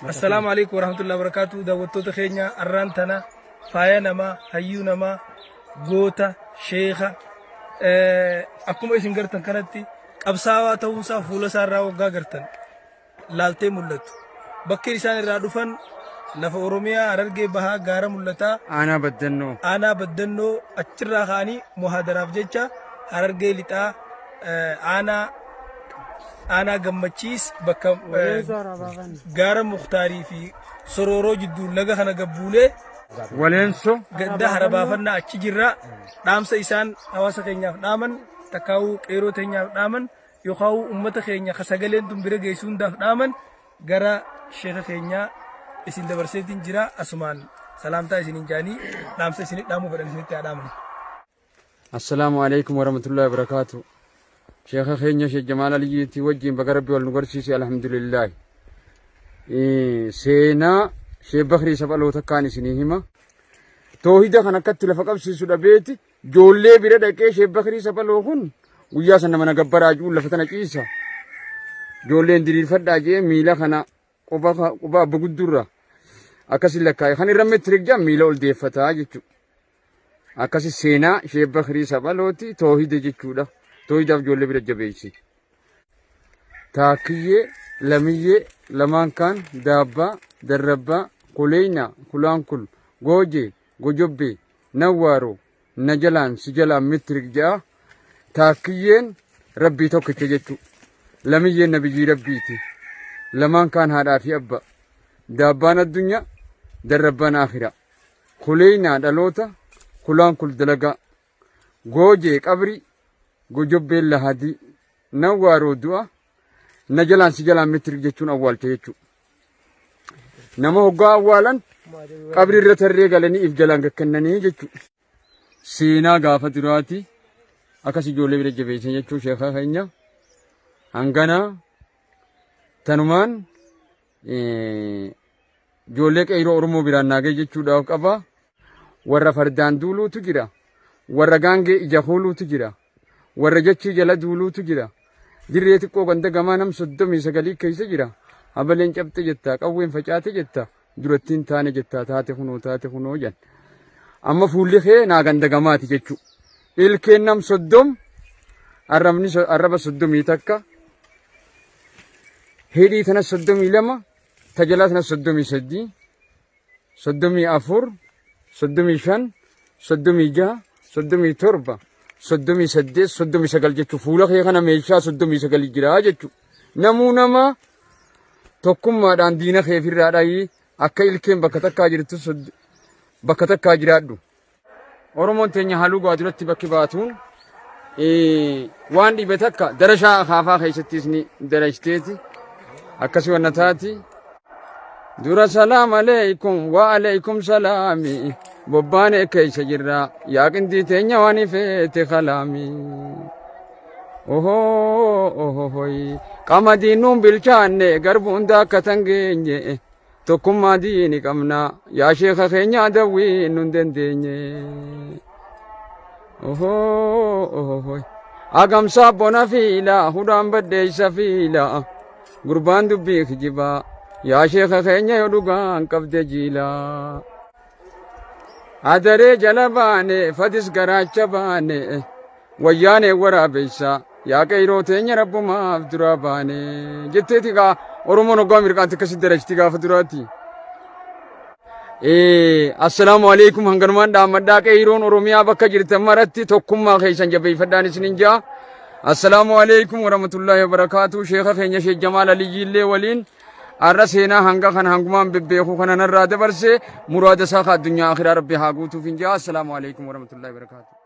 Assalaamu alaikum warahmatullahi wabarakatuh. Daawwattoota keenya, arraan tana faaya namaa, hayyuu namaa, goota, sheeka, akkuma isin gartan kanatti qabsaawaa ta'uunsaa fuula isaa irraa waggaa gartan laaltee mul'atu. Bakki isaan irraa dhufan lafa Oromiyaa Harargee Bahaa gaara mul'ataa. Aanaa Baddannoo. Aanaa Baddannoo achirraa ka'anii muhaadaraaf jecha Harargee Lixaa aanaa Gammachiis bakka gaara Muktaarii fi Sorooroo jidduu laga kana gabbuunee Waleenso. Ganda harabaafannaa achi jirra. Dhaamsa isaan hawaasa keenyaaf dhaaman, takkaa'uu qeeroo teenyaaf dhaaman, yookaan uummata keenya ka sagaleen tun bira geessu hundaaf dhaaman gara sheeka keenyaa isin dabarseetiin jira. Asumaan salaamtaa isiniin jaanii dhaamsa isinit dhaamuu fedhan isinitti haa dhaaman. Assalaamu alaikum warahmatullahi wabarakatuh. Sheekha keenya Sheekh Jamaal Aliyyiitii wajjin baga Rabbi wal nu garsiise, alhamdulillahi. Seenaa Sheekh Bakrii Saphaloo takkaan isinii hima. Toohida kan akkatti lafa qabsiisu dhabeeti ijoollee bira dhaqee Sheekh Bakrii Saphaloo kun guyyaa sana mana gabbaraa jiru lafa tana ciisa. Ijoolleen diriirfadhaa jee miila kana quba quba abba guddurra akkasi lakkaa'e kan irra meetirik jaa miila ol deeffataa jechuudha. Akkasi seenaa Sheekh Bakrii Saphalooti toohida jechuudha. Toohidaaf ijoollee bira jabeessi. Taakkiyyee, lamiyyee, lamaan kaan, daabbaa, darrabbaa, kuleeyna, kulaankul, goojee, gojobbee, nawwaaroo, na jalaan si jalaan mittirik ja'a. Taakkiyyeen rabbii tokkicha jechuu. Lamiyyeen nabiyyii rabbiiti. Lamaan kaan haadhaa fi abba. Daabbaan addunyaa, darrabbaan aakhira. Kuleeynaa dhaloota, kulaankul dalagaa. Goojee qabrii, gojobbeen lahadii. Nawwaaroo du'a, na jalaan si jalaan mittirik jechuun awwaalcha jechuudha. Nama hoggaa awwaalan qabri irra tarree galanii if jalaan gakkennanii jechuudha. Seenaa gaafa duraati akkas ijoollee bira jabeessan jechuu sheekaa keenya hangana tanumaan ijoollee qeyroo Oromoo biraan naagee jechuudhaaf qaba. Warra fardaan duuluutu jira. Warra gaangee ija kuuluutu jira. Warra jechii jala duuluutu jira. Dirree xiqqoo ganda gamaa nam 39 keessa jira. Habaleen cabxe jettaa, qawween facaate jettaa, durattiin taane jettaa, taate kunoo taate kunoo jan. Amma fuulli kee naa ganda gamaati jechuu. Ilkeen nam 30, arrabni arraba 31, hidhii tana 32, tajalaa tana 33, 34, 35, 36, 37, 38, 39 jechuun fuula kee kana meeshaa 39 jira jechuudha. Namuu nama tokkummaadhaan diina kee ofirraa dhayi, akka ilkeen bakka takkaa jirtu bakka takkaa jiraadhu. Oromoon teenya halluu gaa duratti bakki baatuun waan dhibe takka darashaa akaafaa keessattis ni darashiteeti. Akkasii wanna taati. Dura salaam aleekum wa aleekum salaami bobbaane keessa jirra yaa qindii teenya waan ifeete kalaami. Ohoo ohohoi qamadiin nuun bilchaanne garbuun daakkatan geenye. Tokkummaa diini qabna yaa sheeka keenya dawwii nun dandeenye. Ohoo ohohoi. Agamsaa bona fiila hudhaan baddeessa fiila gurbaan dubbii kijibaa yaa sheeka keenya yoo dhugaan qabde jiila. Adaree jala baane fadis garaacha baane wayyaanee waraabessa yaa qeyroo teenya rabbumaaf duraa baane jetteeti gaa Oromoon hoggaa mirqaatti akkasitti darachti gaafa duraatti. Assalaamu alaikum, hanganumaan dhaammadhaa. Qeeyroon Oromiyaa bakka jirtan maratti tokkummaa keessan jabeeffadhaan isinin jaa. Assalaamu alaikum warahmatullahi wabarakaatu. Sheeka keenya Sheek Jamaal Aliyyiillee waliin har'a seenaa hanga kana hangumaan bebbeeku kana narraa dabarse, muraada isaa ka addunyaa akhiraa Rabbi haa guutuuf hin jaa. Assalaamu alaikum warahmatullahi wabarakaatu.